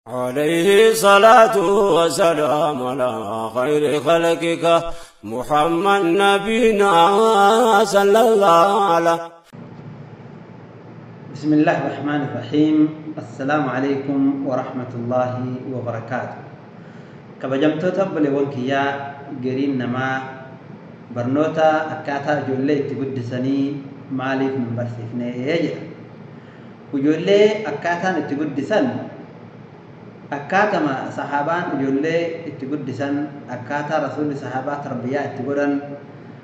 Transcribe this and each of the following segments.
عليه صلاة وسلام على خير خلقك محمد نبينا صلى الله عليه. بسم الله الرحمن الرحيم. السلام عليكم ورحمة الله وبركاته. Kabajamtoota obboleewwan kiyyaa, gariin namaa barnoota akkaataa ijoollee itti guddisanii maaliif nun barsiifnee jedha. Ijoollee akkaataan itti guddisan akkaatama sahaabaan ijoollee itti guddisan, akkaataa rasuulli sahaabaa tarbiyaa itti godhan,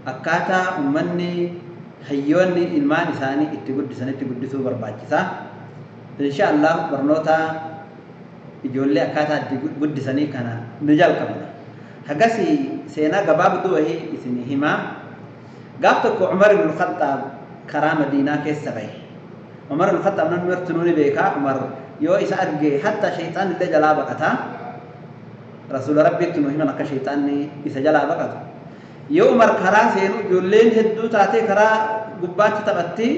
akkaataa ummanni hayyoonni ilmaan isaanii itti guddisanitti guddisuu barbaachisa. Insha Allah barnoota ijoollee akkaataa itti guddisanii kana ni jalqabna. Hagasi seenaa gabaabduu wahii isin himaa. Gaaf tokko Umar ibn Khattaab karaa Madiinaa keessa bahe. Umar ibn Khattaab namni martinuu ni beekaa. Umar yoo isa arge hatta shayxaan illee jalaa baqata. Rasuula Rabbiitti nu himan akka shayxaanni isa jalaa baqatu. Yoo Umar karaa seenu ijoolleen hedduu taatee karaa gubbaatti taphatti.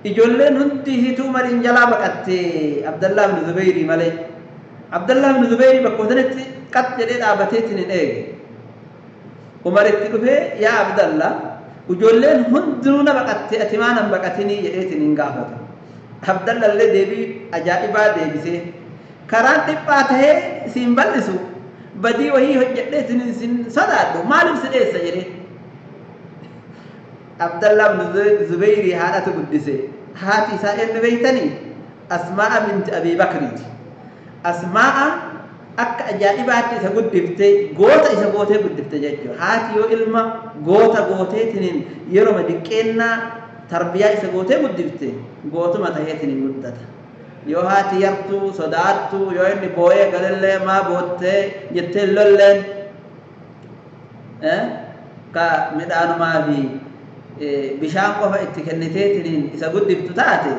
Ijoolleen hundi hituu Umariin jalaa baqatte Abdallah ibn Zubayrii malee. Abdallah ibn Zubayrii bakka sanatti qat jedhee dhaabateetiin hin eege. Umar itti dhufee, "Yaa Abdallah, ijoolleen hundinuu na baqatte, ati maa nan baqatinii?" jedheetiin hin gaafata. Abdallah illee deebii ajaa'ibaa deebisee, "Karaan dhiphaa tahee siin bal'isu, badii wahii hojjedheetiin sin sodaadhu, maaliif si dheessa?" jedhee. Abdallah ibn Zubayrii haadhatu guddise. Haati isaa eenyu beeytanii? Asmaa'a binti Abii Bakriiti. Asmaa'a akka ajaa'ibaatti isa guddifte, goota isa gootee guddifte jechuudha. Haati yoo ilma goota gooteetiniin yeroo diqqeennaa tarbiyaa isa gootee guddifte, gootuma taheetiniin guddata. Yoo haati yartuu sodaattuu, yoo inni boo'ee galallee maa boottee jettee lolleen, ka midhaanumaa fi bishaan qofa itti kenniteetiniin isa guddiftu taate,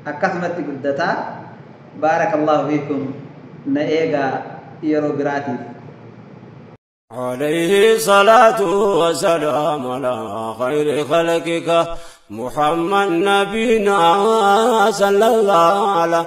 akkasumatti guddataa. Baarakallahu fiikum, na eegaa yeroo biraatiif. عليه صلاة وسلام على خير خلقك محمد نبينا صلى الله عليه.